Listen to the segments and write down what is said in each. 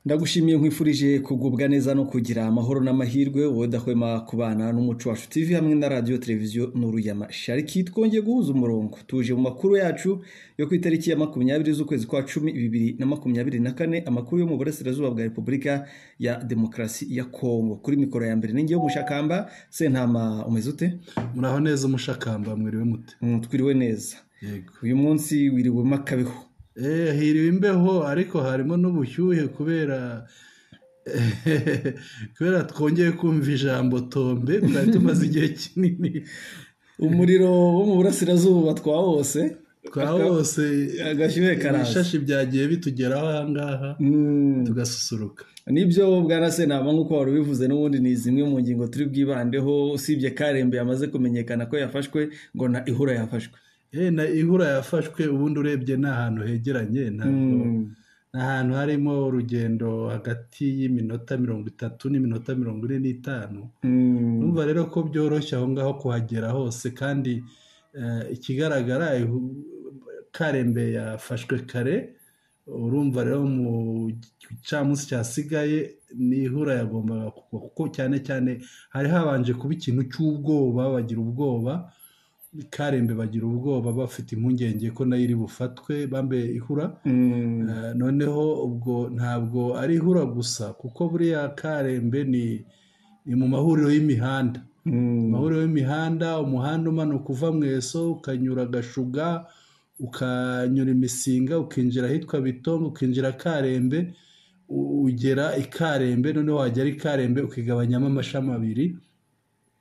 Ndagushimiye, nkwifurije kugubwa neza no kugira amahoro n'amahirwe, wowe udahwema kubana n'Umuco Wacu TV hamwe na Radiyo Televiziyo Nuru ya Mashariki. Twongeye guhuza umurongo, tuje mu makuru yacu yo ku itariki ya 20 z'ukwezi kwa 10 2024, amakuru yo mu burasirazuba bwa Repubulika ya Demokarasi ya Kongo. Kuri mikoro ya mbere ninjye Umushakamba Sentama. Umeze ute? Muraho neza Umushakamba, mwiriwe mute? Twiriwe neza. Yego. Uyu munsi wiriwemo akabeho. Hiriwe imbeho, ariko harimo n'ubushyuhe kubera twongeye kumva ijambo tombe twari tumaze igihe kinini. Umuriro wo mu burasirazuba twa wose. Twa wose. Agashyuhe karaza. Ibishashi byagiye bitugeraho aha ngaha, tugasusuruka. Nibyo bwana Sentama, nk'uko wari ubivuze, n'ubundi ni zimwe mu ngingo turi bwibandeho, usibye Karembe yamaze kumenyekana ko yafashwe, ngo na Ihura yafashwe. Na Ihura yafashwe. Ubundi urebye ni ahantu hegeranye, ntabwo ni ahantu harimo urugendo hagati y'iminota 30 n'iminota 45. Numva rero ko byoroshye aho ngaho kuhagera hose, kandi ikigaragara Karembe yafashwe kare. Urumva rero mu gicamunsi cyasigaye ni Ihura yagombaga kugwa, kuko cyane cyane hari habanje kuba ikintu cy'ubwoba, bagira ubwoba Karembe, bagira ubwoba, bafite impungenge ko nayo iri bufatwe, bambe Ihura. Noneho ubwo ntabwo ari Ihura gusa, kuko buriya Karembe ni mu mahuriro y'imihanda, amahuriro y'imihanda, umuhanda umanuka uva Mweso, ukanyura Gashuga, ukanyura Imisinga, ukinjira ahitwa Bitongo, ukinjira Karembe, ugera i Karembe. Noneho wagera i Karembe ukigabanyamo amashami abiri: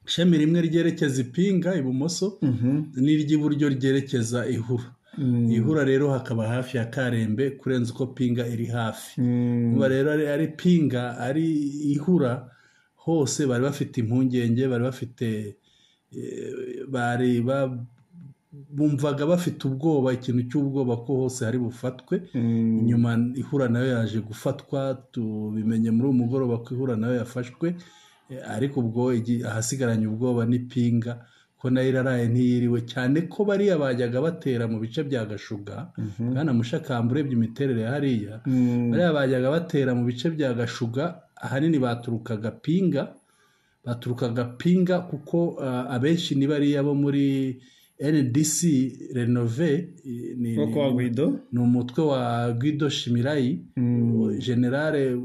ishami rimwe ryerekeza Ipinga ibumoso, n'iry'iburyo ryerekeza Ihura. Ihura rero hakaba hafi ya Karembe kurenza uko Pinga iri hafi. Ubu rero ari Pinga, ari Ihura, hose bari bafite impungenge, bari bafite bari bumvaga bafite ubwoba, ikintu cy'ubwoba ko hose hari bufatwe. Inyuma Ihura nayo yaje gufatwa, tubimenye muri uwo mugoroba ko Ihura nayo yafashwe. Ariko ubwo ahasigaranye ubwoba ni Pinga, ko nayo iraraye ntiyiriwe, cyane ko bariya bajyaga batera mu bice bya Gashuga. Bwana Mushakamba, urebye imiterere ya hariya, bariya bajyaga batera mu bice bya Gashuga ahanini baturukaga Pinga, baturukaga Pinga, kuko abenshi ni bariya bo muri NDC Rénové, wo kwa Guido. Ni umutwe wa Guido Shimirayi, général.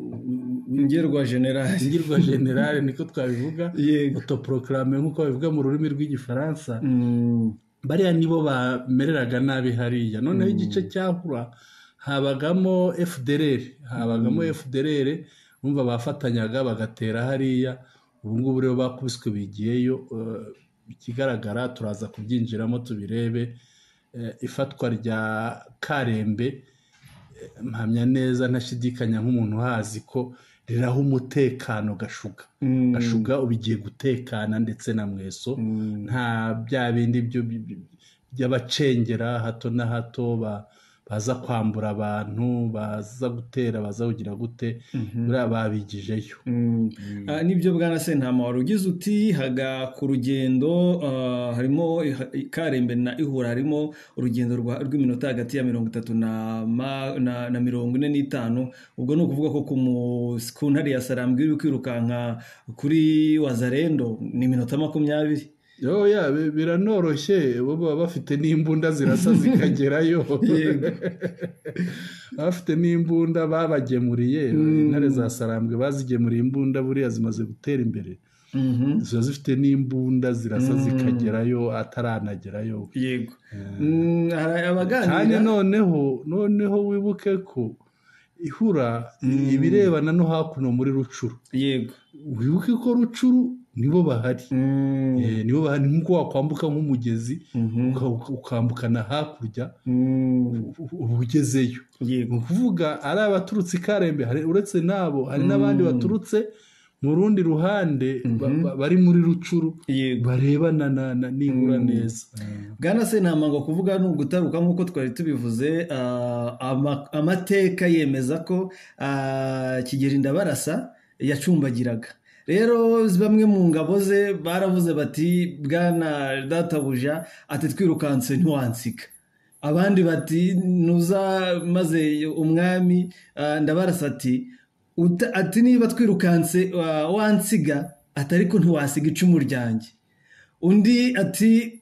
Ngirwa generali. Ngirwa generale, niko twabivuga, autoproclamé nk'uko babivuga mu rurimi rw'Igifaransa. Bariya nibo bamereraga nabi hariya. Noneho igice cya Hura habagamo FDLR, habagamo FDLR. Bumva bafatanyaga bagatera hariya. Ubu ngubu rero bakubiswe bigiyeyo. Ikigaragara turaza kubyinjiramo tubirebe. Ifatwa rya Karembe, mpamya neza ntashidikanya nk'umuntu uhazi ko riraha umutekano Gashuga. Gashuga ubu igiye gutekana, ndetse na Mweso. Nta bya bindi by'abacengera hato na hato baza kwambura abantu, baza gutera, baza kugira gute, buriya babigijeyo. Nibyo bwana Sentama, wari ugize uti haga ku rugendo harimo Karembe na Ihura, harimo urugendo rw'iminota hagati ya 30 na 45. Ubwo ni ukuvuga ko ku ntare ya Sarambwe uri kwirukanka kuri Wazarendo ni iminota 20. Oya, biranoroshye, bo baba bafite n'imbunda zirasa zikagerayo, bafite n'imbunda babagemuriye. Intare za Sarambwe bazigemuriye imbunda, buriya zimaze gutera imbere, ziba zifite n'imbunda zirasa zikagerayo ataranagerayo. Yego. Hari Kandi abaganira. Noneho wibuke ko Ihura ibirebana no hakuno muri Rucuru. Wibuke ko Rucuru nibo bahari. Nibo bahari, nk'uko wakwambuka nk'umugezi, ukambukana hakurya, uba ugezeyo. Ni ukuvuga ari abaturutse i Karembe, hari uretse n'abo hari n'abandi baturutse mu rundi ruhande bari muri Rucuru, barebana n'Ihura neza. Bwana Sentama, ngo kuvuga ni ugutaruka, nk'uko twari tubivuze, amateka yemeza ko Kigeli Ndabarasa yacumbagiraga. Rero bamwe mu ngabo ze baravuze bati: "Bwana databuja," ati, "twirukanse ntiwansika." Abandi bati: "Nuza." Maze umwami Ndabarasa ati: Ati niba twirukanse wansiga, ati ariko ntiwasiga icumu ryanjye. Undi ati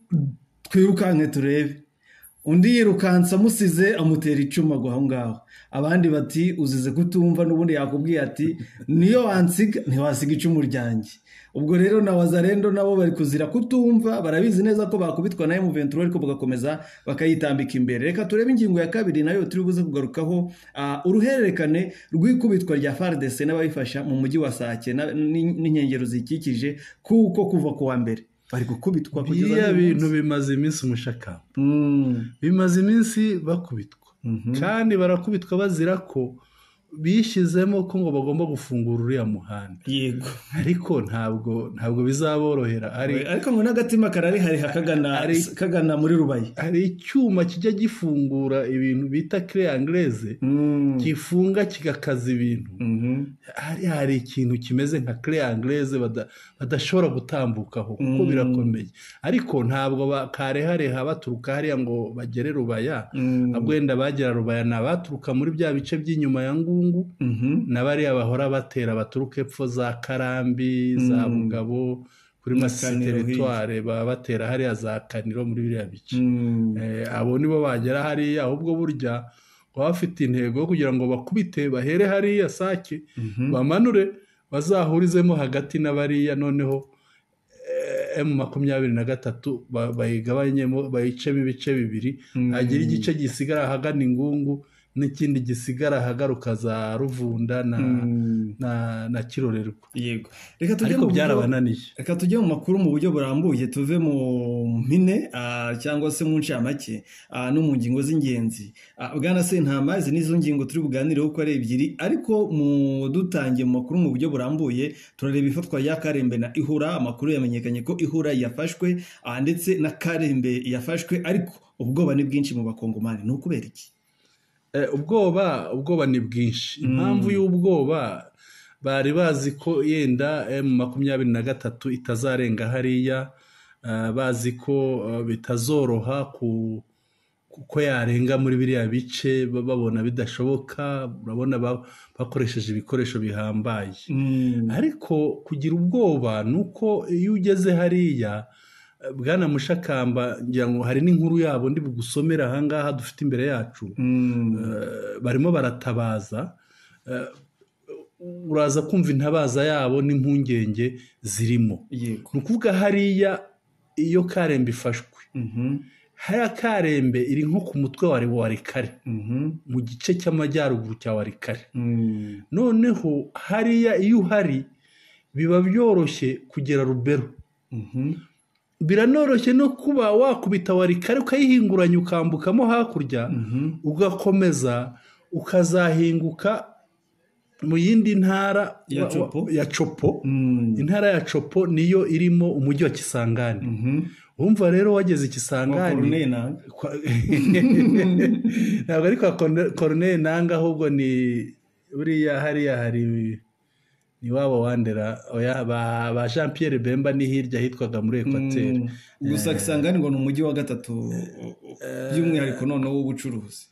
twirukanke turebe. Undi yirukansa amusize amutera icumu agwa aho ngaho. Abandi bati uzize kutumva, n'ubundi yakubwiye ati niyo wansiga ntiwasiga icumu ryanjye. Ubwo rero na Wazalendo nabo bari kuzira kutumva, barabizi neza ko bakubitwa na M23 ariko bagakomeza bakayitambika imbere. Reka turebe ingingo ya kabiri nayo turi buze kugarukaho, uruhererekane rw'ikubitwa rya FARDC n'abayifasha mu mujyi wa Sake n'inkengero zikikije, kuko kuva ku wa mbere bari gukubitwa kugeza n'uyu bintu bimaze iminsi umushakamba. Bimaze iminsi bakubitwa. Kandi barakubitwa bazira ko bishyizemo ko ngo bagomba gufungura uriya muhanda. Yego. Ariko ntabwo bizaborohera. Ariko ngo n'agatima karari hari kagana muri Rubaye. Hari icyuma kijya gifungura ibintu bita clé anglaise, gifunga kigakaza ibintu. Hari ikintu kimeze nka clé anglaise badashobora gutambukaho kuko birakomeye. Ariko ntabwo karehareha baturuka hariya ngo bagere Rubaya. Abwenda bagera Rubaya nabaturuka muri bya bice by'inyuma ya Ngungu, na bariya bahora batera baturuka epfo za Karambi, za Bugabo, kuri Masisi teritware baba batera hariya za Kaniro muri biriya bice. Abo nibo bagera hariya, ahubwo burya baba bafite intego kugira ngo bakubite bahere hariya Sake, bamanure bazahurizemo hagati na bariya, noneho M23 bayigabanyemo bayicemo ibice bibiri, hagira igice gisigara ahagana Ingungu n'ikindi gisigara ahagaruka za Ruvunda na Kirorerwa. Yego. Reka tujye mu byarabananiye. Reka tujye mu makuru mu buryo burambuye, tuve mu mpine cyangwa se mu ncamake no mu ngingo z'ingenzi. Bwana Sentama, izi nizo ngingo turi buganireho uko ari ebyiri, ariko mu dutangiye mu makuru mu buryo burambuye turareba ifatwa ya Karembe na Ihura. Amakuru yamenyekanye ko Ihura yafashwe ndetse na Karembe yafashwe, ariko ubwoba ni bwinshi mu bakongomani. Ni ukubera iki? Ubwoba ni bwinshi. Impamvu y'ubwoba, bari bazi ko yenda M23 itazarenga hariya, bazi ko bitazoroha kuko yarenga muri biriya bice, babona bidashoboka. Urabona bakoresheje ibikoresho bihambaye. Ariko kugira ubwoba nuko iyo ugeze hariya, Bwana Mushakamba, ngira ngo hari n'inkuru yabo ndi bugusomera ahangaha dufite imbere yacu. Barimo baratabaza, uraza kumva intabaza yabo n'impungenge zirimo. Ni ukuvuga hariya iyo Karembe ifashwe, hariya Karembe iri nko ku mutwe wa Warikare, mu gice cy'amajyaruguru cya Warikare. Noneho hariya iyo uhari biba byoroshye kugera Rubero. Biranoroshye no kuba wakubita Warikare ukayihinguranya ukambukamo hakurya, ugakomeza ukazahinguka mu yindi ntara ya Chopo. Intara ya Chopo niyo irimo umujyi wa Kisangani. Wumva rero wageze Kisangani, ntabwo ari kwa Corneille Nanga, ahubwo ni buriya hariya hari ni wabo wandera oya ba Jean Pierre Bemba ni hirya hitwaga muri Equateur. Gusa Kisangani ngo ni umujyi wa gatatu by'umwihariko noneho w'ubucuruzi.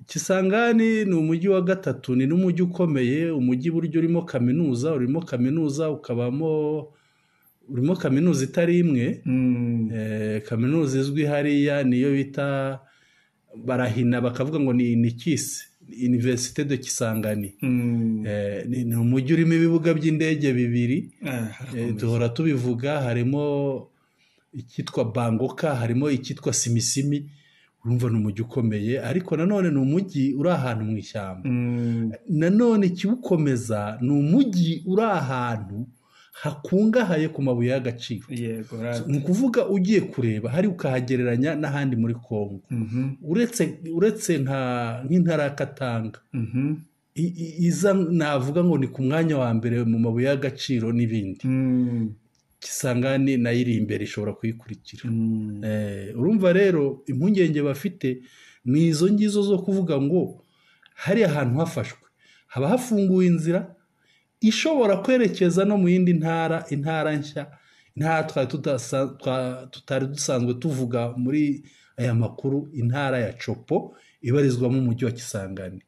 Kisangani ni umujyi wa gatatu, ni n'umujyi ukomeye, umujyi buryo urimo kaminuza, ukabamo urimo kaminuza itari imwe. Kaminuza izwi hariya niyo bita barahina bakavuga ngo ni Inikisi, Université de Kisangani. Ni umujyi urimo ibibuga by'indege bibiri, duhora tubivuga, harimo icyitwa Bangoka, harimo icyitwa Simisimi. Urumva ni umujyi ukomeye, ariko nanone ni umujyi uri ahantu mu ishyamba. Nanone ikiwukomeza ni umujyi uri ahantu hakungahaye ku mabuye y'agaciro. Ni ukuvuga ugiye kureba hari ukahagereranya n'ahandi muri Kongo, uretse nk'intara ya Katanga iza navuga ngo ni ku mwanya wa mbere mu mabuye y'agaciro n'ibindi. Kisangani nayo iri imbere ishobora kuyikurikira. Urumva rero impungenge bafite ni izo ngizo zo kuvuga ngo hari ahantu hafashwe haba hafunguwe inzira ishobora kwerekeza no mu yindi ntara, intara nshya, intara tutari dusanzwe tuvuga muri aya makuru, intara ya Chopo ibarizwamo umujyi wa Kisangani.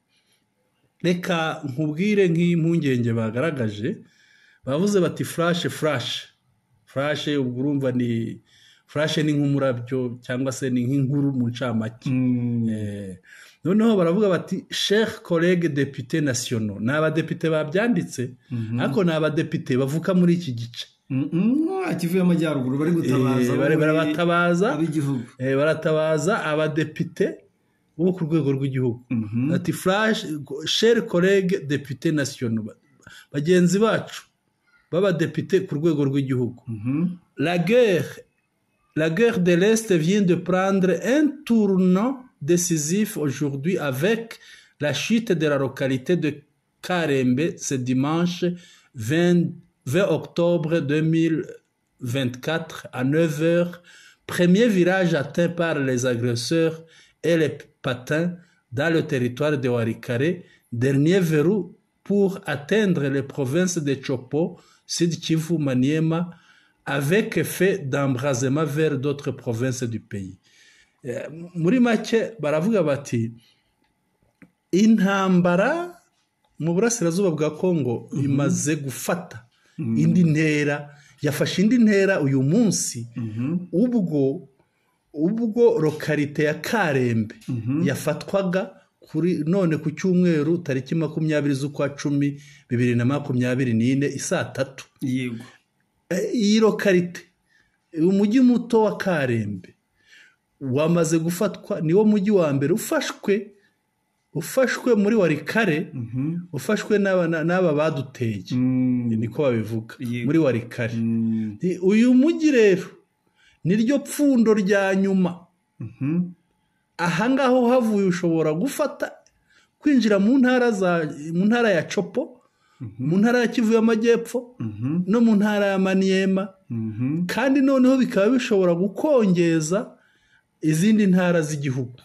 Reka nkubwire nk'impungenge bagaragaje. Bavuze bati flash flash flash, ubwo urumva ni flash, ni nk'umurabyo cyangwa se ni nk'inkuru mu ncamake. Noneho baravuga bati: "Chers collègues députés nationaux", ni abadepite babyanditse, ariko ni abadepite bavuka muri iki gice. Kivu y'Amajyaruguru, bari gutabaza. Barabatabaza. Ab'igihugu. Baratabaza abadepite bo ku rwego rw'igihugu, ati: "Flash, chers collègues députés nationaux", bagenzi bacu b'abadepite ku rwego rw'igihugu, La guerre de l'Est vient de prendre un tournant décisif aujourd'hui avec la chute de la localité de Karembe ce dimanche 20 octobre 2024 à 9h, premier village atteint par les agresseurs et les patins dans le territoire de Walikale, dernier verrou pour atteindre les provinces de Tshopo, Sud Kivu, Maniema, avec effet d'embrasement vers d'autres provinces du pays. Muri make baravuga bati intambara mu burasirazuba bwa Kongo imaze gufata indi ntera, yafashe indi ntera uyu munsi ubwo localité ya Karembe yafatwaga kuri none ku cyumweru tariki 20 z'ukwa 10 2024 isaa 3. Iyi localité, umujyi muto wa Karembe wamaze gufatwa, niwo mujyi wa mbere ufashwe muri Walikale, ufashwe n'aba baduteye, niko babivuga, muri Walikale. Uyu mujyi rero niryo pfundo rya nyuma. Ahangaha uhavuye ushobora gufata kwinjira mu ntara ya Tshopo, mu ntara ya Kivu y'Amajyepfo no mu ntara ya Maniema, kandi noneho bikaba bishobora gukongeza izindi ntara z'igihugu.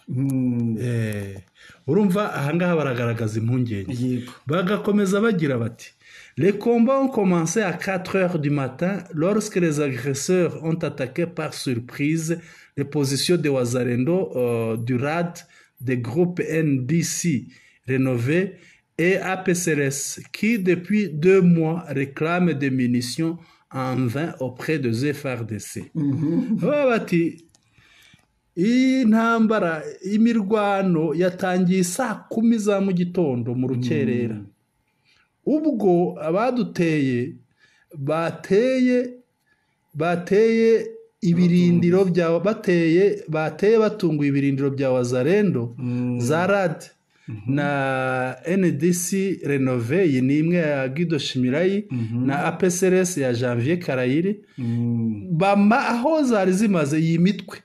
Urumva ahangaha baragaragaza impungenge. Bagakomeza bagira bati: "Les combats ont commencé à 4 heures du matin lorsque les agresseurs ont attaqué par surprise les positions de Wazalendo du RAD, des groupes NDC rénovés et APCLS qui depuis 2 mois réclament des munitions en vain auprès des FARDC." Baba bati iyi ntambara, imirwano yatangiye saa 10 za mu gitondo mu rukerera, ubwo abaduteye bateye ibirindiro bya bateye batunguye ibirindiro bya Wazalendo za RAD na NDC rénové, iyi ni imwe ya Guido Shimirayi, na APCLS ya Janvier Karayiri. Bama aho zari zimaze, iyi mitwe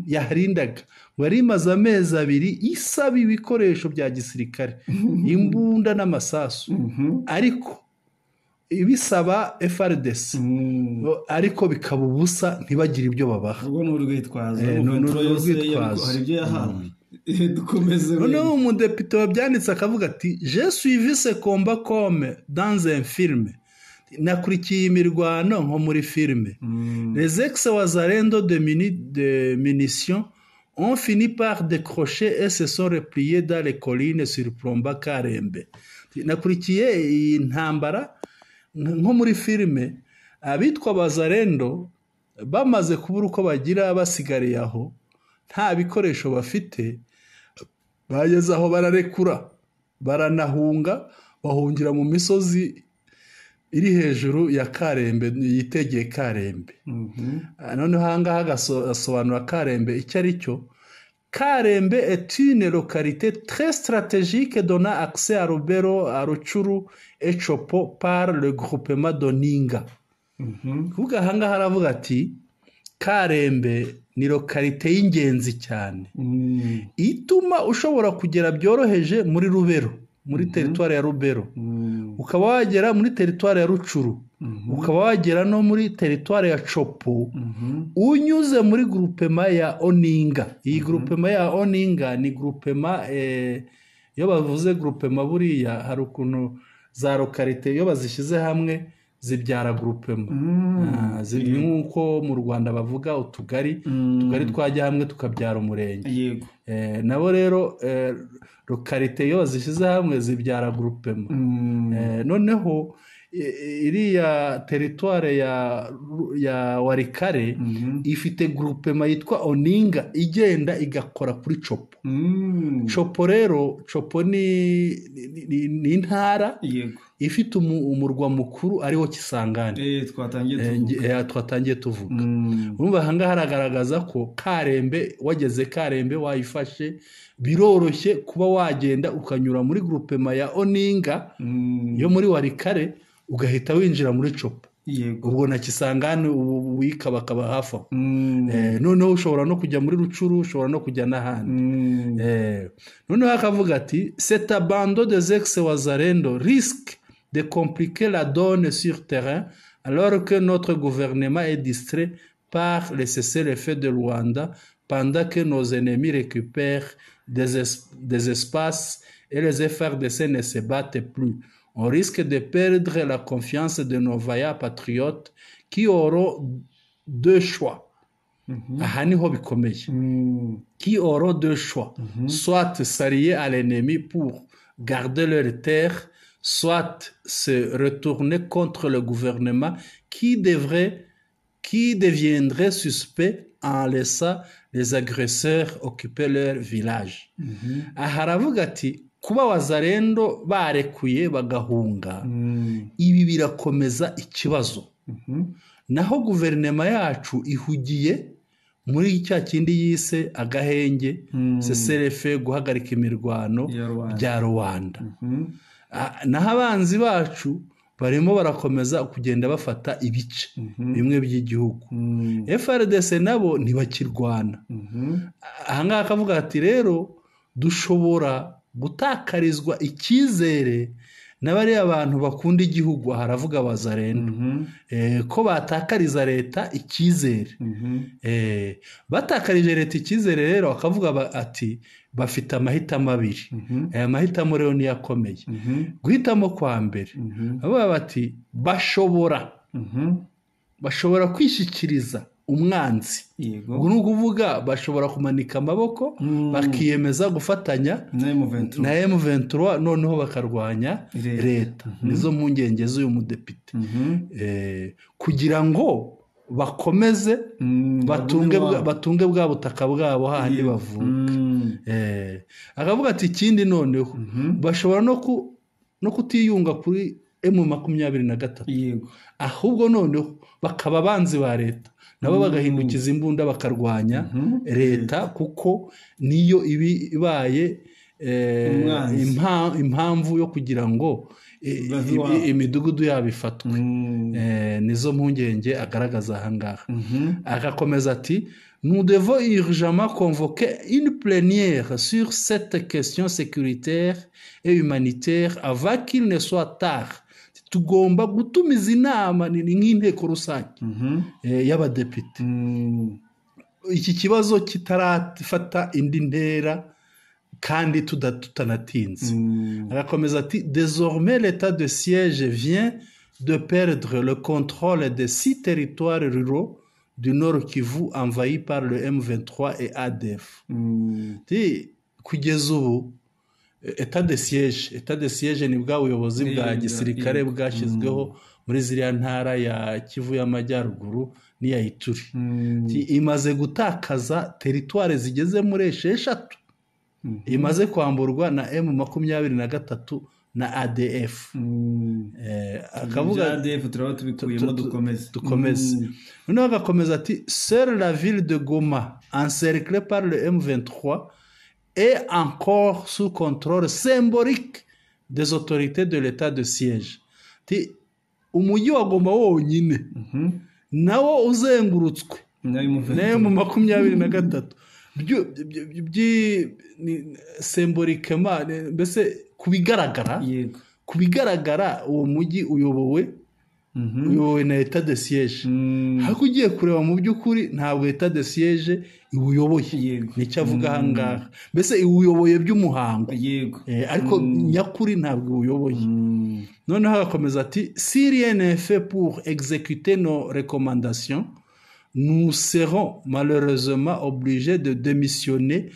yarindaga ngo yari imaze amezi 2 isaba ibikoresho bya gisirikare, imbunda n'amasasu, ariko ibisaba FARDC, ariko bikaba ubusa, ntibagire ibyo babaha. Urwo ni urwitwazo. Ni urwitwazo. Hari ibyo yahawe. Dukomeze. Noneho umudepite wabyanditse akavuga ati: "Je suivi ce combat comme dans un film", nakurikiye imirwano nko muri filime. "Les ex wazalendo de munitions ont fini par décrocher et se sont repliés dans les collines surplombant Karembe." Nakurikiye iyi ntambara nko muri filime, abitwa Bazarendo bamaze kubura uko bagira, basigariye aho nta bikoresho bafite, bageze aho bararekura, baranahunga, bahungira mu misozi iri hejuru ya Karembe, yitegeye Karembe. Noneho aha ngaha agasobanura Karembe icyo ari cyo: "Karembe est une localité très stratégique donnant accès à Lubero, à Rutshuru et Tshopo par le groupement d'Oninga." Kuvuga aha ngaha aravuga ati Karembe ni localité y'ingenzi cyane ituma ushobora kugera byoroheje muri Rubero, muri teritwari ya Rubero, ukaba wagera muri teritwari ya Rutshuru, ukaba wagera no muri teritwari ya Tshopo unyuze muri groupement ya Oninga. Iyi groupement ya Oninga ni groupement, iyo bavuze groupement buriya hari ukuntu za localité iyo bazishyize hamwe zibyara groupement. Nk'uko mu Rwanda bavuga utugari, utugari twajya hamwe tukabyara umurenge. Nabo rero localité iyo zishyize hamwe zibyara groupement. Noneho iriya territoire ya Walikale ifite groupement yitwa Oninga, igenda igakora kuri Tshopo. Tshopo rero, Tshopo ni intara ifite umurwa mukuru ariwo Kisangani. Twatangiye tuvuga. Twatangiye tuvuga. Urumva aha ngaha haragaragaza ko Karembe, wageze Karembe wayifashe, biroroshye kuba wagenda ukanyura muri groupement ya Oninga yo muri Walikale, ugahita winjira muri Tshopo. Ubwo na Kisangani ubu wikabakaba hafi aho. Noneho ushobora no kujya muri Rutshuru, ushobora no kujya n'ahandi. Noneho akavuga ati: "Cet abandon des ex-Wazalendo risque de compliquer la donne sur terrain alors que notre gouvernement est distrait par le cessez-le-feu de Luanda, pendant que nos ennemis récupèrent des espaces et les FARDC ne se battent plus. On risque de perdre la confiance de nos vaillants patriotes qui auront deux choix." Aha niho bikomeye. "Qui auront deux choix: soit s'allier à l'ennemi pour garder leur terre, soit se retourner contre le gouvernement qui deviendrait suspect en laissant les agresseurs occuper leur village." Aha aravuga ati kuba Wazalendo barekuye bagahunga, ibi birakomeza ikibazo, naho guverinoma yacu ihugiye muri cya kindi yise agahenge, cessez-le-feu, guhagarika imirwano Ya Luanda. bya Luanda. Naho abanzi bacu barimo barakomeza kugenda bafata ibice bimwe by'igihugu, FARDC nabo ntibakirwana. Ahangaha akavuga ati rero dushobora gutakarizwa icyizere na bariya bantu bakunda igihugu, aha aravuga Wazalendo, ko batakariza leta icyizere. Batakarije leta icyizere rero, akavuga ati bafite amahitamo abiri. Aya mahitamo rero niyo akomeye. Guhitamo kwa mbere, bavuga bati bashobora kwishyikiriza umwanzi. Ubwo ni ukuvuga bashobora kumanika amaboko, bakiyemeza gufatanya na M23. Na M23, noneho bakarwanya Leta. leta. Nizo mpungenge z'uyu mudepite, kugira ngo bakomeze batunge bagume iwabo. Batunge bwa butaka bwabo hahandi bavuka. Akavuga ati ikindi noneho bashobora no kutiyunga kuri M23, ahubwo noneho bakaba abanzi ba leta, nabo bagahindukiza imbunda bakarwanya leta, kuko niyo ibi ibaye Umwanzi. impamvu yo kugira ngo Bave iwabo. imidugudu yabo ifatwe. Nizo mpungenge agaragaza ahangaha. Agakomeza ati: "Nous devons urgemment convoquer une plénière sur cette question sécuritaire et humanitaire avant qu'il ne soit tard." Tugomba gutumiza inama, ni nk'inteko rusange y'abadepite, iki kibazo kitarafata indi ntera kandi tutanatinze. Agakomeza ati: "Désormais, l'état de siège vient de perdre le contrôle des six territoires ruraux du Nord Kivu envahis par le M23 et ADF." Ati, kugeza ubu état de siège, état de siège ni bwa buyobozi bwa gisirikare bwashyizweho muri ziriya ntara ya Kivu y'Amajyaruguru n'iya Ituri. Ati, imaze gutakaza territoires zigeze muri 6, imaze kwamburwa na M23 na ADF. Akavuga Ibya ADF turaba tubikuyemo, dukomeze. Dukomeze. Noneho agakomeza ati: "Seule la ville de Goma, encerclée par le M23, est encore sous contrôle symbolique des autorités de l'état de siège." Ati umujyi wa Goma wonyine nawo uzengurutswe na M23. Na M23, symboliquement, mbese ku bigaragara, ku bigaragara uwo mujyi uyobowe na état de siège, ariko ugiye kureba mu by'ukuri ntabwo état de siège iwuyoboye. Nicyo avuga aha ngaha, mbese iwuyoboye by'umuhango, ariko nyakuri ntabwo iwuyoboye. Noneho agakomeza ati: "Si rien n'est fait pour exécuter nos recommandations, nous serons malheureusement obligés de démissionner."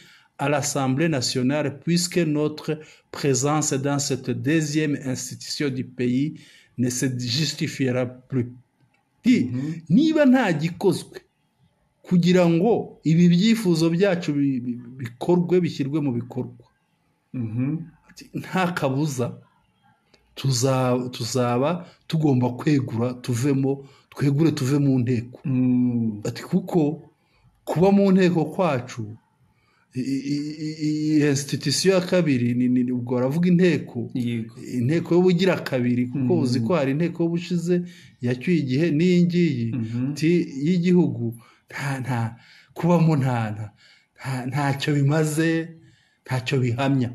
à l'Assemblée nationale puisque notre présence dans cette deuxième institution du pays ne se justifiera plus. Niba nta gikozwe kugira ngo ibi byifuzo byacu bikorwe bishyirwe mu bikorwa, nta kabuza tuzaba tugomba kwegura tuvemo, twegure tuve mu nteko. Ati kuko kuba mu nteko kwacu institution ya kabiri ni ubwo baravuga inteko, inteko y'ubugira kabiri, kuko uzi ko hari inteko y'ubushize yacyuye igihe n'iyi ngiyi y'igihugu, nta kubamo ntacyo bimaze, ntacyo bihamya.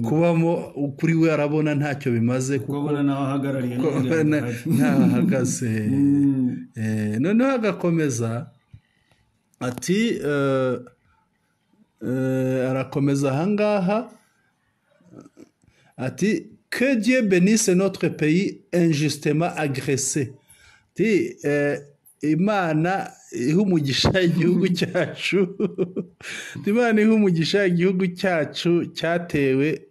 Kubamo kuri we arabona ntacyo bimaze, kuko ntaho ahagaze. Noneho agakomeza ati arakomeza ahangaha ati que Dieu bénisse notre pays injustement agressé. Ati Imana iha umugisha igihugu cyacu, Imana iha umugisha igihugu cyacu cyatewe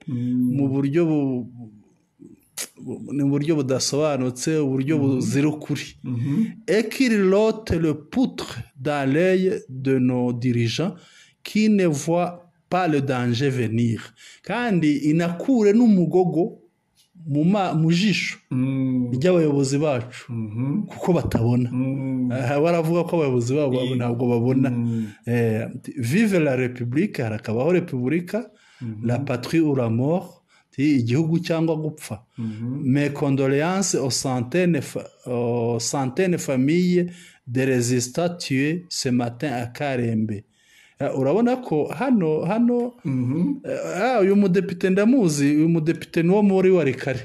mu buryo mu buryo budasobanutse, uburyo buzira ukuri. Et qu'il ôte le poutre dans l'œil de nos dirigeants qui ne voient pas le danger venir. Kandi inakure n'umugogo mu jisho ry'abayobozi bacu kuko batabona. Baravuga ko abayobozi babo ntabwo babona. Vive la République, harakabaho Repubulika, la patrie ou la mort, igihugu cyangwa gupfa. Mes condoléances aux centaines familles de résistants tués ce matin à Karembe. Urabona ko hano uyu mudepite ndamuzi, uyu mudepite ni wo muri Warikare,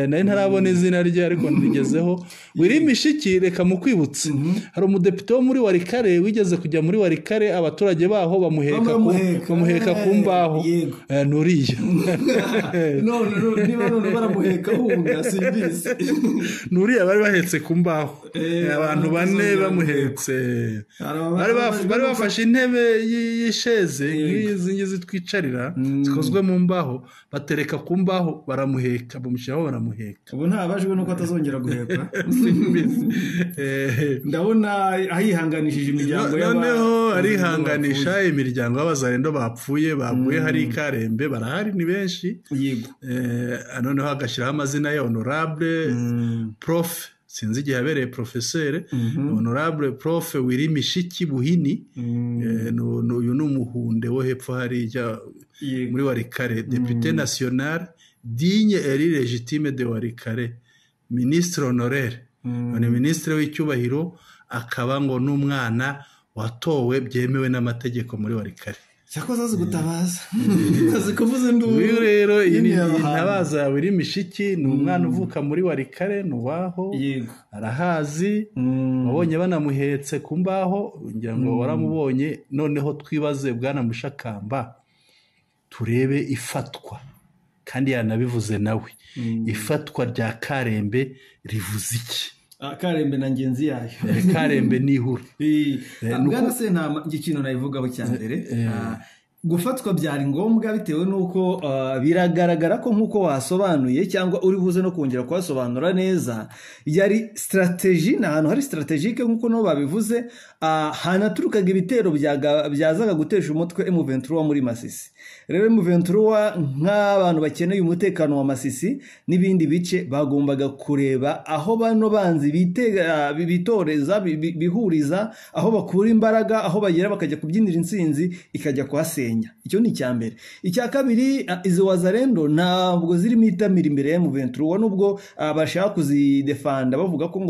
nari ntarabona izina rye ariko nrigezeho. Willy Mishiki, reka mukwibutse, hari umudepite wo muri Warikare wigeze kujya muri Warikare, abaturage baho bamuheka ku mbaho. Nuriya niba none baramuheka hunga simbizi. Nuriya bari bahetse ku mbaho, abantu bane bamuhetse, bari bafashe intebe y'isheze nk'izi ngizi twicarira zikozwe mu mbaho, batereka ku mbaho baramuheka, bamushyiraho baramuheka. Ubu ntabajwe nuko atazongera guheka. Ndabona ahihanganishije imiryango y'aba, noneho arihanganisha imiryango y'abazarendo bapfuye baguye hari Karembe, barahari ni benshi. Yego. Noneho agashyiraho amazina ya honorable prof, sinzi igihe yabereye professeur, honorable prof Willy Mishiki Buhini, uyu ni umuhunde wo hepfo hariya muri Warikare, député national digne et légitime de Warikare, ministre honoraire, ni ministre w'icyubahiro, akaba ngo n'umwana watowe byemewe n'amategeko muri Warikare. Cyakoze azi gutabaza, azi kuvuza induru. Uyu rero iyi ni intabaza Willy Mishiki, ni umwana uvuka muri Warikare, ni uwaho, arahazi, wabonye banamuhetse ku mbaho, ngira ngo waramubonye. Noneho twibaze bwana Mushakamba, turebe ifatwa, kandi yanabivuze nawe, ifatwa rya Karembe rivuze iki? Karembe na ngenzi yayo, Karembe n'ihura. Bwana Sentama, ikintu nabivugaho cya mbere, gufatwa byari ngombwa bitewe n'uko biragaragara ko nk'uko wasobanuye cyangwa uri buze no kongera kuhasobanura neza, yari strategy, ni ahantu hari strategique nk'uko nabo babivuze, hanaturukaga ibitero byazaga gutesha umutwe M23 muri Masisi. Rero M23 nk'abantu bakeneye umutekano wa Masisi n'ibindi bice, bagombaga kureba aho bano banzi bitoreza, bihuriza, aho bakura imbaraga, aho bagera bakajya kubyinira intsinzi ikajya kuhasenya. Icyo ni icya mbere. Icya kabiri, izi wazarendo ntabwo zirimo itamira imbere ya M23, nubwo bashaka kuzidefanda bavuga ko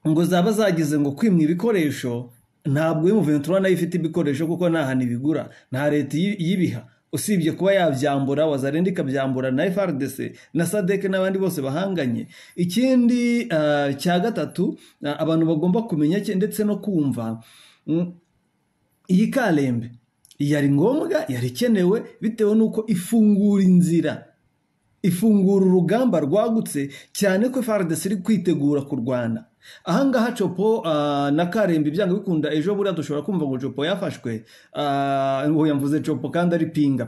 ngo zaba zagize ngo kwimwa ibikoresho. Ntabwo M23 nayo ifite ibikoresho kuko nta hantu ibigura, nta leta yibiha, usibye kuba yabyambura wazarendo ikabyambura na FARDC na SADC n'abandi bose bahanganye. Ikindi cya gatatu abantu bagomba kumenya ndetse no kumva, iyi Karembe yari ngombwa, yari ikenewe bitewe n'uko ifungura inzira, ifungura urugamba rwagutse cyane ko FARDC iri kwitegura kurwana. Ahangaha Copo na Karembe byanga bikunda ejo buriya dushobora kumva ngo Copo yafashwe, ngo yamvuze Copo kandi ari Pinga.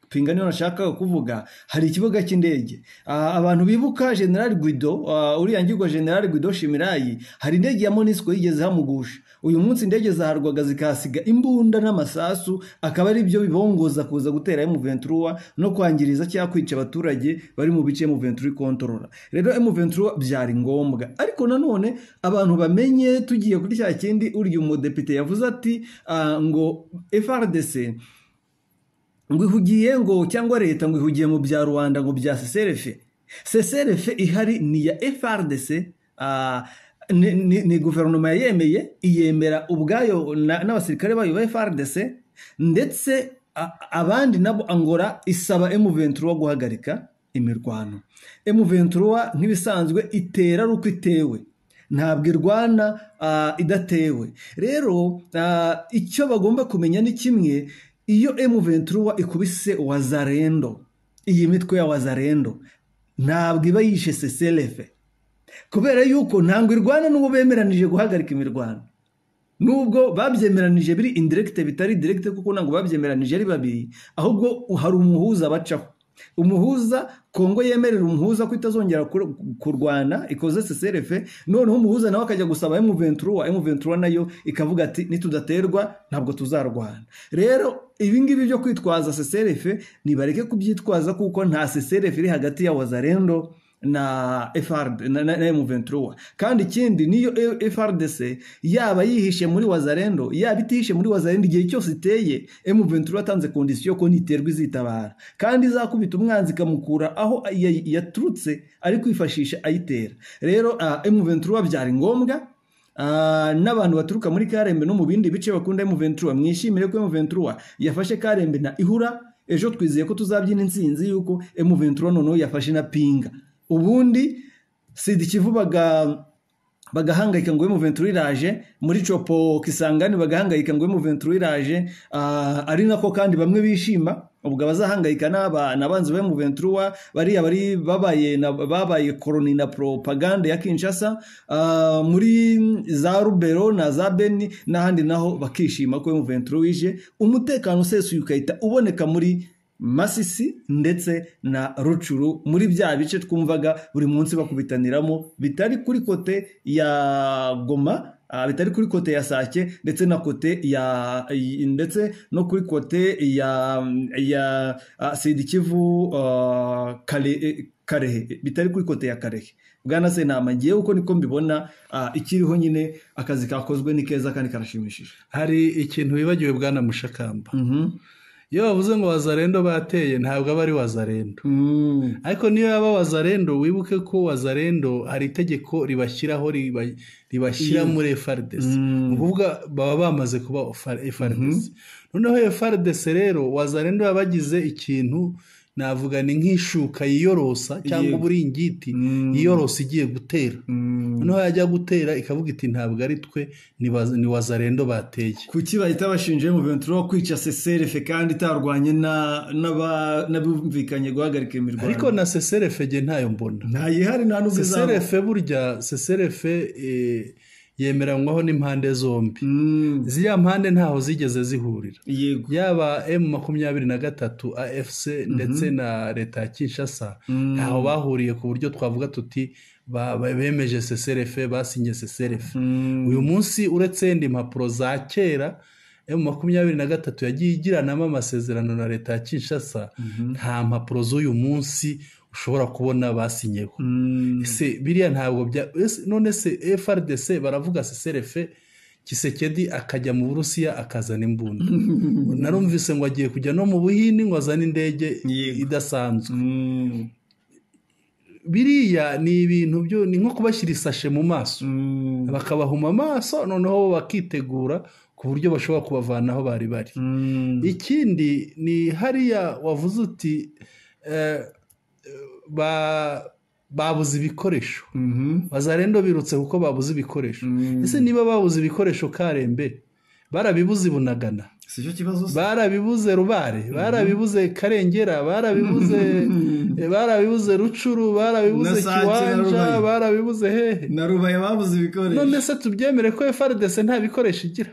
Pinga niyo nashakaga kuvuga. Hari ikibuga cy'indege, abantu bibuka General Guido, uriya ngirwa General Guido Shimirayi, hari indege ya MONUSCO yigeze hamugusha. Uyu munsi indege zaharwaga zikahasiga imbunda n'amasasu, akaba ari byo bibongoza kuza gutera M23 no kwangiriza cyangwa kwica abaturage bari mu bice M23 ikontorora. Rero M23 byari ngombwa, ariko nanone abantu bamenye, tugiye kuri cya kindi uriya umudepite yavuze ati ngo FARDC ngo ihugiye ngo cyangwa leta ngo ihugiye mu bya Rwanda ngo bya CCRF. CCRF ihari ni ya FARDC, ni guverinoma yemeye, iyemera ubwayo n'abasirikare bayo ba FARDC, ndetse abandi nabo Angola isaba M23 guhagarika imirwano. M23 nk'ibisanzwe itera ruko itewe, ntabwo irwana idatewe. Rero icyo bagomba kumenya ni kimwe, iyo M23 ikubise Wazalendo, iyi mitwe ya Wazalendo ntabwo iba yishe CCRF, kubera yuko ntabwo irwana n'uwo bemeranije guhagarika imirwano. Nubwo babyemeranije biri indirect bitari direct, kuko ntabwo babyemeranije ari babiri, ahubwo hari umuhuza bacaho. Umuhuza Kongo yemerera umuhuza ko itazongera kurwana ikoze CCRF, noneho umuhuza nawe akajya gusaba M23, M23 nayo ikavuga ati nitudaterwa ntabwo tuzarwana. Rero ibi ngibi byo kwitwaza CCRF nibareke kubyitwaza, kuko nta CCRF iri hagati ya Wazalendo na FRD na M23. Kandi ikindi, niyo FARDC yaba yihishe muri Wazalendo, yaba itihishe muri Wazalendo, igihe cyose iteye M23 atanze condition ko niterwa izitabara, kandi izakubita umwanzi ikamukura aho yaturutse ari kwifashisha ayitera. Rero M23 byari ngombwa, n'abantu baturuka muri Karembe no mu bindi bice bakunda M23 mwishimire ko M23 yafashe Karembe na Ihura. Ejo twizeye ko tuzabyina intsinzi yuko M23 noneho yafashe na Pinga. Ubundi Sud Kivu bagahangayika ngo M23 iraje, muri Copo Kisangani bagahangayika ngo M23 iraje, ari nako kandi bamwe bishima. Ubwo abazahangayika n'abanzi ba M23 bariya bari babaye koroni na propaganda ya Kinshasa, muri za Rubero na za Beni n'ahandi naho bakishima ko M23 ije, umutekano usesuye ukahita uboneka muri Masisi ndetse na Rucuru, muri bya bice twumvaga buri munsi bakubitaniramo, bitari kuri kote ya Goma, bitari kuri kote ya Sake, ndetse na kote ya ndetse no kuri kote ya Sud Kivu, Karehe, bitari kuri kote ya Karehe. Bwana Sentama, ngiye uko niko mbibona, ikiriho nyine akazi kakozwe ni keza kandi karashimishije. Hari ikintu wibagiwe Bwana Mushakamba. Iyo bavuze ngo Wazalendo bateye ntabwo aba ari Wazalendo. Ariko niyo yaba Wazalendo, wibuke ko Wazalendo hari itegeko ribashyiraho ribashyira muri FARDC. Ni ukuvuga baba bamaze kuba FARDC. Noneho FARDC rero Wazalendo yabagize ikintu navuga ni nk'ishuka yiyorosa cyangwa uburingiti yiyorosa igiye gutera. Noneho yajya gutera ikavuga iti ntabwo ari twe, ni Wazalendo bateye. Kuki bahita bashinje M23 kwica CCRF kandi itarwanye n'abumvikanye guhagarika imirwano? Ariko na CCRF ge ntayo mbona. Ntayihari nta nubwo izaba. CCRF burya CCRF yemeranywaho n'impande zombi. Ziriya mpande ntaho zigeze zihurira. Yaba M23 AFC ndetse na leta ya Kinshasa ntaho bahuriye ku buryo twavuga tuti bemeje CCRF, basinye CCRF. Uyu munsi uretse ndi impapuro za kera M23 yagiye igiranamo amasezerano na leta ya Kinshasa, nta mpapuro z'uyu munsi ushobora kubona basinyeho. Ese biriya ntabwo bya none se FARDC baravuga CCRF, Kisekedi akajya mu Burusiya akazana imbunda. Narumvise ngo agiye kujya no mu Buhindi ngo azane indege idasanzwe. Biriya ni ibintu byo ni nko kubashyira isashe mu maso, bakabahuma amaso, noneho bakitegura ku buryo bashobora kubavana aho bari bari. Ikindi ni hariya wavuze uti babuze ibikoresho. Wazalendo birutse kuko babuze ibikoresho. Ese niba babuze ibikoresho Karembe, Barabibuze Bunagana, si cyo kibazo, barabibuze Rubare, barabibuze Karengera, barabibuze Rucuru, barabibuze Kiwanja, barabibuze hehe na Rubaye, babuze ibikoresho. None se tubyemere ko FARDC nta bikoresho igira?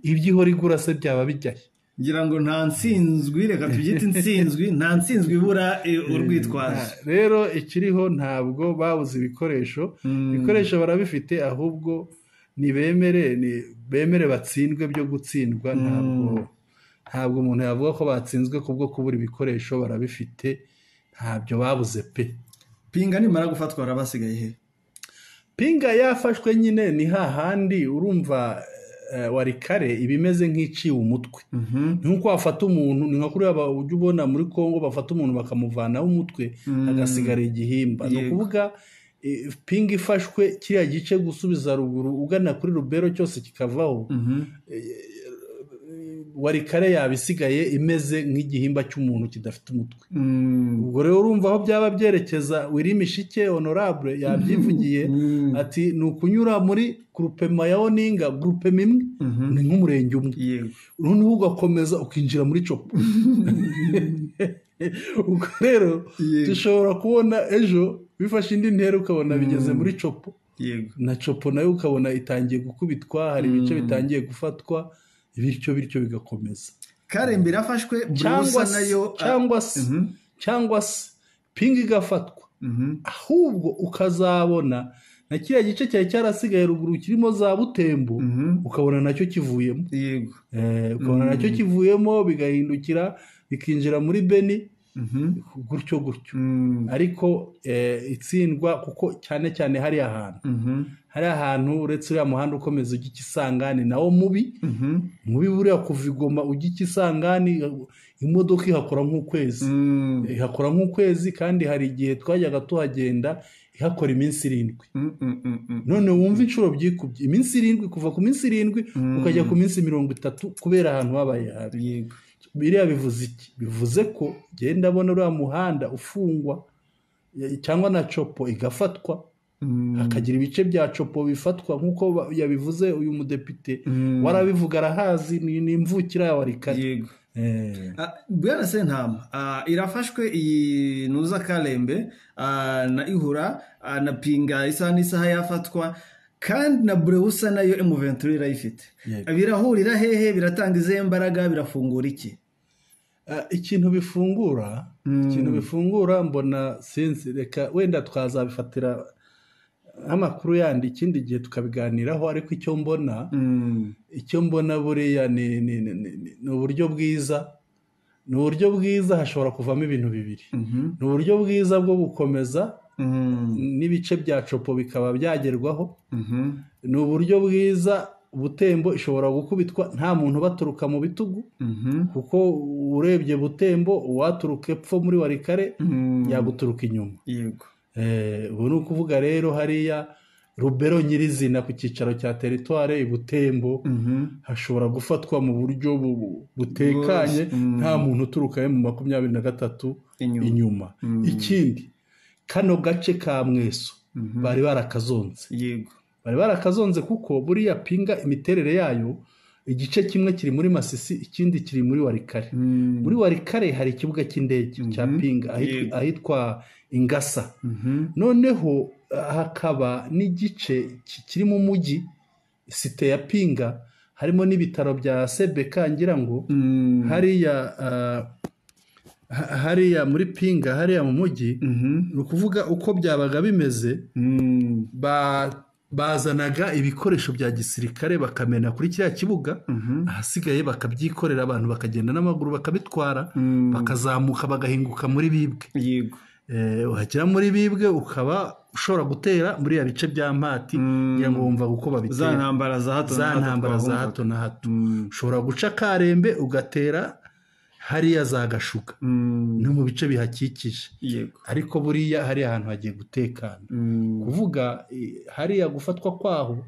Ibyo ihora igura se byaba bijyahe? Ngira ngo nta nsinzwi, reka tubyite insinzwi, nta nsinzwi ibura urwitwazo. Rero ikiriho ntabwo babuze ibikoresho, ibikoresho barabifite, ahubwo nibemere batsindwe byo gutsindwa. Ntabwo umuntu yavuga ko batsinzwe kubwo kubura ibikoresho, barabifite, ntabyo babuze pe. Pinga nimara gufatwa barabasigaye he? Pinga yafashwe nyine ni hahandi urumva Warikare ibimeze nk'iciwe umutwe. Nkuko wafata umuntu, ni nka kuriya ujya ubona muri Kongo bafata umuntu bakamuvanaho umutwe agasigara igihimba. Ni ukuvuga Pinga ifashwe kiriya gice gusubiza ruguru ugana kuri Rubero cyose kikavaho, Warikare yabisigaye imeze nk'igihimba cy'umuntu kidafite umutwe. Ubwo rero urumva aho byaba byerekeza. Wirimishike honorable yabyivugiye ati ni ukunyura muri groupema ya Oninga, groupema imwe ni nk'umurenge umwe, noneho ugakomeza ukinjira muri Copo. Ubwo rero dushobora kubona ejo bifashe indi ntera, ukabona bigeze muri Copo, na Copo nayo ukabona itangiye gukubitwa, hari ibice bitangiye gufatwa, bityo bityo bigakomeza. Karembe irafashwe, nayo cyangwa se Pinga igafatwa, ahubwo ukazabona na kiriya gice cyari cyarasigaye ruguru kirimo za Butembo, ukabona nacyo kivuyemo. Ukabona nacyo kivuyemo, bigahindukira bikinjira muri Beni, gutyo gutyo. Ariko itsindwa kuko cyane cyane hari ahantu hari ahantu uretse uriya muhanda ukomeza ujya Kisangani nawo mubi mubi, buriya kuva i Goma ujya Kisangani imodoka ihakora nk'ukwezi, ihakora nk'ukwezi, kandi hari igihe twajyaga tuhagenda ihakora iminsi 7. None wumva inshuro byikubye, iminsi 7, kuva ku minsi 7 ukajya ku minsi 30 kubera ahantu habaye habi. Biriya bivuze iki? Bivuze ko genda abona uriya muhanda ufungwa cyangwa na Copo igafatwa, hakagira ibice bya Copo bifatwa nk'uko yabivuze uyu mudepite warabivuga, arahazi, ni imvukira ya Warikare. Yego. Bwana Sentama, irafashwe iyi nuza Karembe na Ihura na Pinga, isaha n'isaha yafatwa, kandi na Brewusa nayo M23 irayifite. Birahurira hehe? Biratanga izihe mbaraga? Birafungura iki? Ikintu bifungura mbona sinzi, reka wenda twazabifatira amakuru yandi ikindi gihe tukabiganiraho, ariko icyo mbona buriya ni uburyo bwiza, ni uburyo bwiza hashobora kuvamo ibintu bibiri. Ni uburyo bwiza bwo gukomeza n'ibice bya Copo bikaba byagerwaho, ni uburyo bwiza Butembo ishobora gukubitwa nta muntu baturuka mu bitugu, kuko urebye Butembo uwaturuka epfo muri Warikare yaguturuka inyuma. Yego. Ubu ni ukuvuga rero hariya Rubero nyirizina ku cyicaro cya teritware i Butembo hashobora gufatwa mu buryo butekanye, nta muntu uturuka mu 23 inyuma. Ikindi, kano gace ka Mweso bari barakazonze. Yego. Bari barakazonze kuko buriya Pinga imiterere yayo igice kimwe kiri muri Masisi, ikindi kiri muri Warikare. Muri Warikare hari ikibuga cy'indege cya Pinga ahitwa Ingasa. Noneho hakaba n'igice kiri mu mujyi site ya Pinga, harimo n'ibitaro bya Sebeka, ngira ngo hariya muri Pinga, hariya mu mujyi. Ni ukuvuga uko byabaga bimeze, bazanaga ibikoresho bya gisirikare bakamena kuri kiriya kibuga, ahasigaye bakabyikorera, abantu bakagenda n'amaguru bakabitwara, bakazamuka bagahinguka muri Bibwe. Yego. Uhagera muri Bibwe ukaba ushobora gutera muri ya bice bya Mpati, ngira ngo wumva uko babitera, za ntambara za hato na hato. Ushobora guca Karembe ugatera hariya za Gashuka no mu bice bihakikije. Yego. Ariko buriya hari ahantu hagiye gutekana. Kuvuga hariya gufatwa kwaho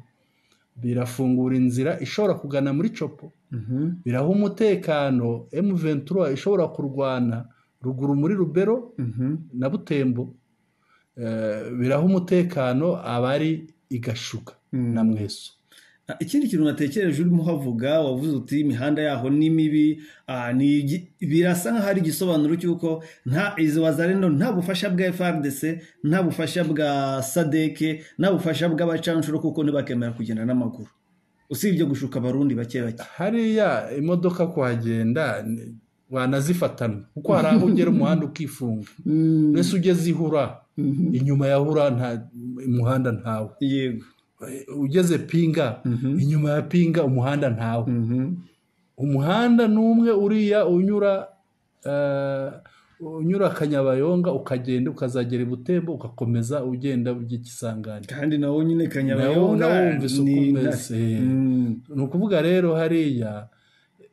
birafungura inzira ishobora kugana muri Copo, biraha umutekano M23 ishobora kurwana ruguru muri Rubero na Butembo, biraha umutekano abari i Gashuka na Mweso. Ikindi kintu natekereje urimo uhavuga, wavuze uti imihanda yaho ni mibi, birasa nk'aho ari igisobanuro cy'uko nta izi Wazalendo, nta bufasha bwa FARDC, nta bufasha bwa SADC, nta bufasha bw'abacanshuro, kuko ntibakemera kugenda n'amaguru, usibye gushuka Abarundi bake bake. Hariya imodoka kuhagenda wanazifatana, kuko hari aho ugera umuhanda ukifunga. Mbese ugeze ihura, inyuma ya Hura nta umuhanda ntawe. Yego. Ugeze Pinga, inyuma ya Pinga umuhanda ntawe. Umuhanda n'umwe uriya unyura Kanyabayonga, ukagenda ukazagera i Butembo, ugakomeza ugenda ujya i Kisangani. Kandi nawo nyine Kanyabayonga nawo wumvise uko umeze. Ni ukuvuga rero hariya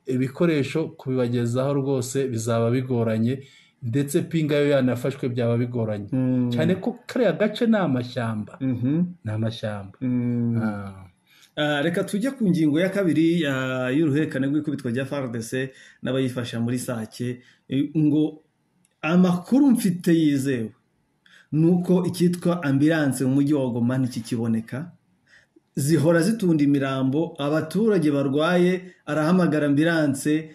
ibikoresho kubibagezaho rwose bizaba bigoranye, ndetse Pinga yo yanafashwe byaba bigoranye cyane ko kariya gace ni amashyamba. Ni amashyamba. Reka tujye ku ngingo ya kabiri y'uruhererekane rw'ikubitwa rya FARDC n'abayifasha muri Sake. Ngo amakuru mfite yizewe nuko icyitwa ambulance mu mujyi wa Goma ntikikiboneka, zihora zitunda imirambo, abaturage barwaye arahamagara ambulance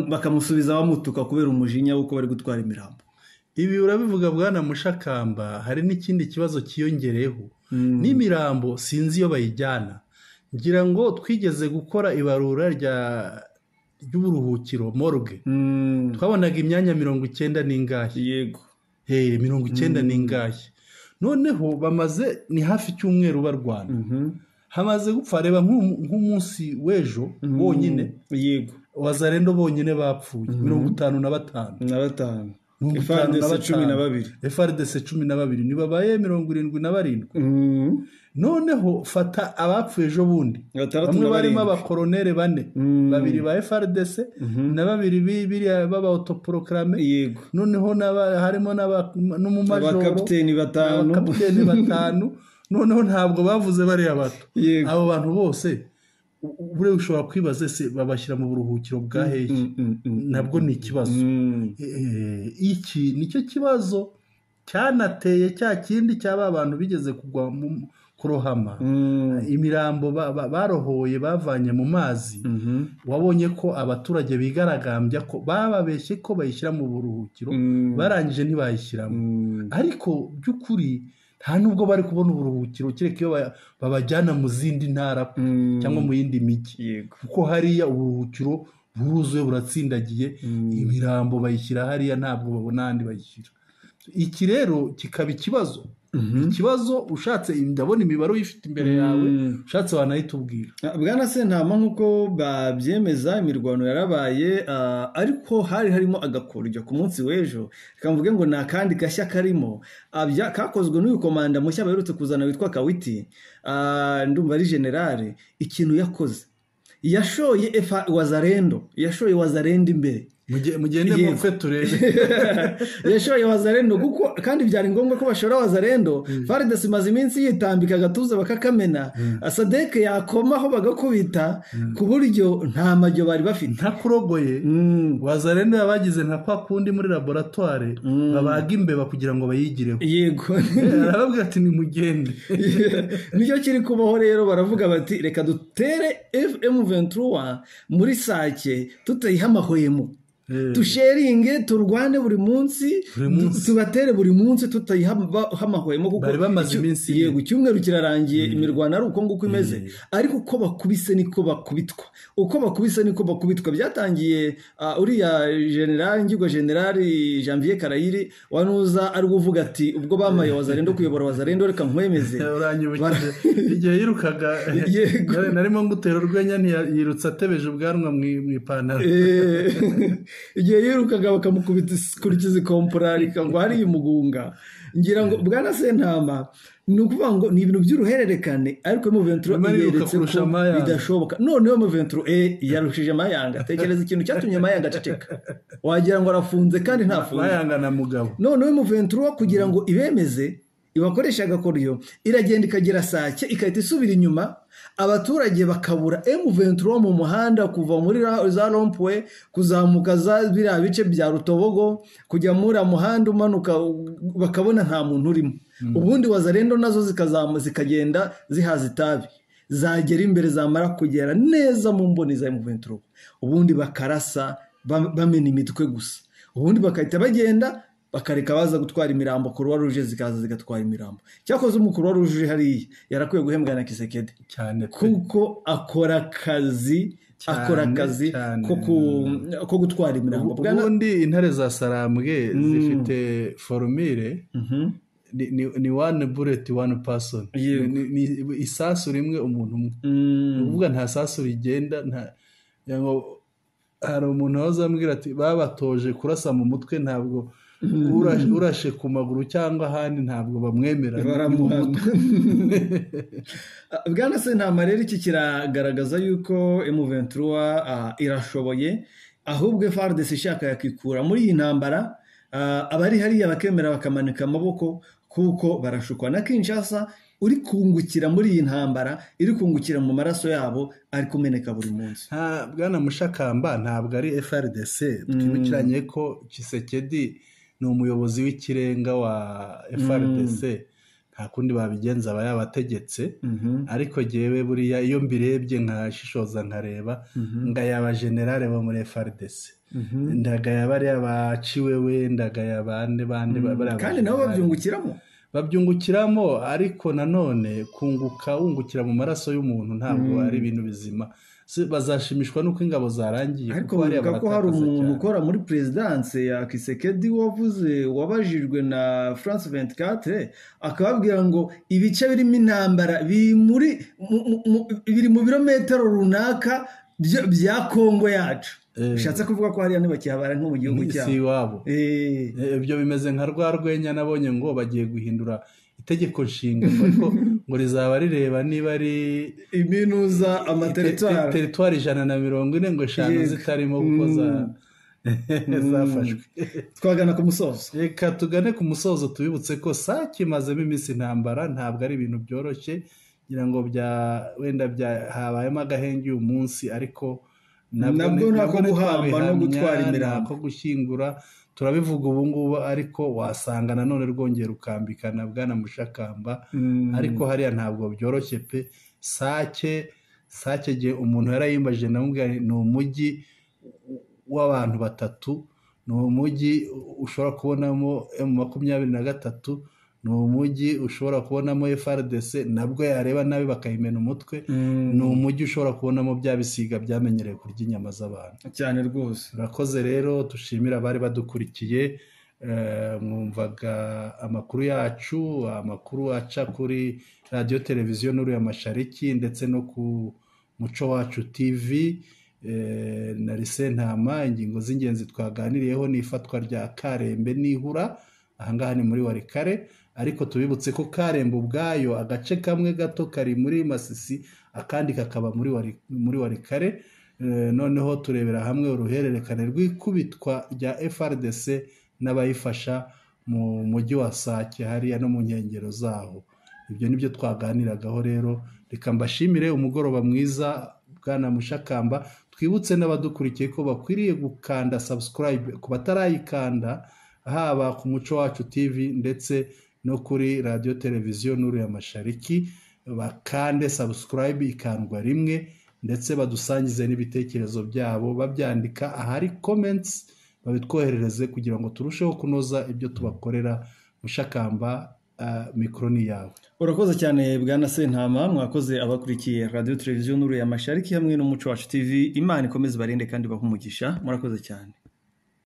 bakamusubiza bamutuka kubera umujinya w'uko bari gutwara imirambo. Ibi urabivuga bwana Mushakamba, hari n'ikindi kibazo cyiyongereyeho. N'imirambo sinzi iyo bayijyana. Ngira ngo twigeze gukora ibarura ry'uburuhukiro morgue, twabonaga imyanya 90 n'ingahe. Yego. 90 n'ingahe. Noneho bamaze ni hafi cyumweru barwana. Hamaze gupfa, reba nk'umunsi w'ejo bonyine. Yego. Wazalendo bonyine bapfuye 55. Na batanu. FARDC 12. FARDC 12 nibabaye 77. Noneho fata abapfuye ejo bundi, bamwe barimo abakoronere bane, babiri ba FARDC na babiri biriya baba autoproclame. Yego. Noneho harimo n'umumajoro, abakapiteni batanu. Noneho ntabwo bavuze bariya bato. Abo bantu bose bure ushobora kwibaza se babashyira mu buruhukiro bwa hehe? Nabwo ni ikibazo. Iki nicyo kibazo cyanateye cya kindi cyaba abantu bigeze kugwa mu kurohama. Imirambo barohoye bavanye mu mazi. Wabonye ko abaturage bigaragambya ko bababeshye ko bayishyira mu buruhukiro, barangije ntibayishyiramo. Ariko by'ukuri nta nubwo bari kubona uburuhukiro kereka iyo babajyana mu zindi ntara cyangwa mu yindi mijyi, kuko hariya uburuhukiro buruzuye buratsindagiye. Imirambo bayishyira hariya ntabwo babona ahandi bayishyira. Iki rero kikaba ikibazo. Ikibazo ushatse, ndabona imibare uyifite imbere yawe, ushatse wanayitubwira. Bwana Sentama, nk'uko babyemeza imirwano yarabaye, ariko hari harimo agakoryo ku munsi w'ejo. Reka mvuge ngo nta kandi gashya karimo kakozwe n'uyu komanda mushya baherutse kuzana witwa Kawiti, ndumva ari generale. Ikintu yakoze, yashoye Wazalendo, yashoye Wazalendo imbere. Mugende mupfe turebe. Yashoye Wazalendo kuko kandi byari ngombwa ko bashora Wazalendo. FARDC imaze iminsi yitambika agatuza bakakamena, SADC yakomaho bagakubita, ku buryo nta majyo bari bafite. Ntakurogoye, Wazalendo yabagize nka kwa kundi muri laboratoire babaga imbeba kugira ngo bayigireho. Yego. Arababwira ati nimugende. Nicyo kiri kubaho rero, baravuga bati reka dutere M23 muri Sake tutayiha amahwemo. Tusheringe, turwane buri munsi, tubatere buri munsi tutayiha amahwemo, kuko bari bamaze iminsi. Yego, icyumweru kirarangiye imirwano ari uko nguko imeze. Ariko uko bakubise niko bakubitwa, uko bakubise niko bakubitwa. Byatangiye uriya general Ngirwa, general Janvier Karayiri wanuza ari kuvuga ati ubwo bamaye Wazalendo kuyobora Wazalendo reka nkwemeze. Uranyibukije igihe yirukaga, narimo ngutera urwenya, ntiyirutse atebeje ubwanwa mu ipantaro. Igihe yirukaga bakamukubita kurikiza ikomporarika ngo hari imugunga. Ngira ngo bwana Sentama, ni ukuvuga ngo ni ibintu by'uruhererekane, ariko M23 iberetse ko bidashoboka. Noneho M23 yarushije Mayanga. Tekereza ikintu cyatumye Mayanga aceceka, wagira ngo arafunze kandi ntafunze. Mayanga na mugabo. Noneho M23 kugira ngo ibemeze ibakoresha agakoryo, iragenda ikagera Sake ikahita isubira inyuma, abaturage bakabura M23 mu muhanda kuva muri za Rompwe kuzamuka za biriya bice bya Rutobogo kujya muri muhanda umanuka, bakabona nta muntu urimo. Ubundi Wazalendo nazo zikazamuka zikagenda zihaza itabi, zagera imbere, zamara kugera neza mu mboni za M23, ubundi bakarasa bamena imitwe gusa, ubundi bakahita bagenda bakareka baza gutwara imirambo. Croix Rouge zikaza zigatwara imirambo. Cyakoze umukuru wa Rouge hariya yarakwiye guhembwa na Kisekedi cyane, kuko akora akazi ko gutwara imirambo. Ubundi intare za Sarambwe zifite formule ni one bullet one person, ni isasu rimwe umuntu umwe. Uvuga nta sasu rigenda, nta hari umuntu waza ambwira ati babatoje kurasa mu mutwe, ntabwo urashe ku maguru cyangwa ahandi ntabwo bamwemera. Bwana Sentama, rero iki kiragaragaza yuko M23 irashoboye, ahubwo FARDC ishaka yakikura muri iyi ntambara, abari hariya bakemera bakamanika amaboko, kuko barashukwa na Kinshasa uri kungukira muri iyi ntambara, iri kungukira mu maraso yabo ari kumeneka buri munsi. Bwana Mushakamba, ntabwo ari FARDC. Twibukiranye ko Tshisekedi ni umuyobozi w'ikirenga wa FARDC, nta kundi babigenza aba yabategetse. Ariko jyewe buriya iyo mbirebye nkashishoza nkareba, ngaya generale bo muri FARDC, ndagaya bariya baciwewe, ndagaya bande bande, kandi nabo babyungukiramo. Ariko nanone kunguka wungukira mu maraso y'umuntu ntabwo ari ibintu bizima. Bazashimishwa nuko ingabo zarangiye. Ariko bavuga ko hari umuntu ukora muri perezidanse ya Kisekedi wavuze, wabajijwe na France 24, akababwira ngo ibice birimo intambara biri mu birometero runaka bya Kongo yacu. Bishatse kuvuga ko hariya ntibakihabara nko mu gihugu cyabo, si iwabo. Ibyo bimeze nka rwa rwenya nabonye ngo bagiye guhindura itegeko nshinga, ariko ngo rizaba rireba niba ari iminuza amateritwari teritwari 140 ngo 5 zitarimo kuko zafashwe. Twagana ku musozo. Reka tugane ku musozo, tubibutse ko Sake imazemo iminsi intambara, ntabwo ari ibintu byoroshye, ngira ngo wenda habayemo agahenge uyu munsi, ariko nabwo nako guhamba no gutwara imirambo, nako gushyingura turabivuga ubu ngubu, ariko wasanga nanone rwongera rukambikana Bwana Mushakamba. Ariko hariya ntabwo byoroshye pe. Sake gihe umuntu yarayimbaje namubwira ni umujyi w'abantu batatu, ni umujyi ushobora kubonamo M23, ni umujyi ushobora kubonamo FARDC, nabwo yareba nabi bakayimena umutwe, ni umujyi ushobora kubonamo bya bisiga byamenyereye kurya inyama z'abantu cyane rwose. Urakoze rero, dushimira abari badukurikiye, mwumvaga amakuru yacu, amakuru aca kuri radio televiziyo Nuru ya Mashariki ndetse no ku Muco Wacu TV. Na Sentama, ingingo z'ingenzi twaganiriyeho ni ifatwa rya Karembe n'Ihura, ahangaha ni muri Warikare, ariko tubibutse ko Karembe ubwayo agace kamwe gato kari muri Masisi, akandi kakaba muri Warikare. Noneho turebera hamwe uruhererekane rw'ikubitwa rya FARDC n'abayifasha mu mujyi wa Sake hariya no mu nkengero zaho. Ibyo nibyo twaganiragaho rero. Reka mbashimire, umugoroba mwiza Bwana Mushakamba. Twibutse n'abadukurikiye ko bakwiriye gukanda subscribe ku batarayikanda, haba ku Muco Wacu TV ndetse no kuri radio televiziyo Nuru ya Mashariki, bakande subscribe ikandwa rimwe, ndetse badusangize n'ibitekerezo byabo babyandika ahari comments, babitwoherereze kugira ngo turusheho kunoza ibyo tubakorera. Mushakamba, mikoro ni yawe. Urakoze cyane Bwana Sentama, mwakoze abakurikiye radio televiziyo Nuru ya Mashariki hamwe n'Umuco Wacu TV. Imana ikomeze barinde kandi bahe umugisha. Murakoze cyane.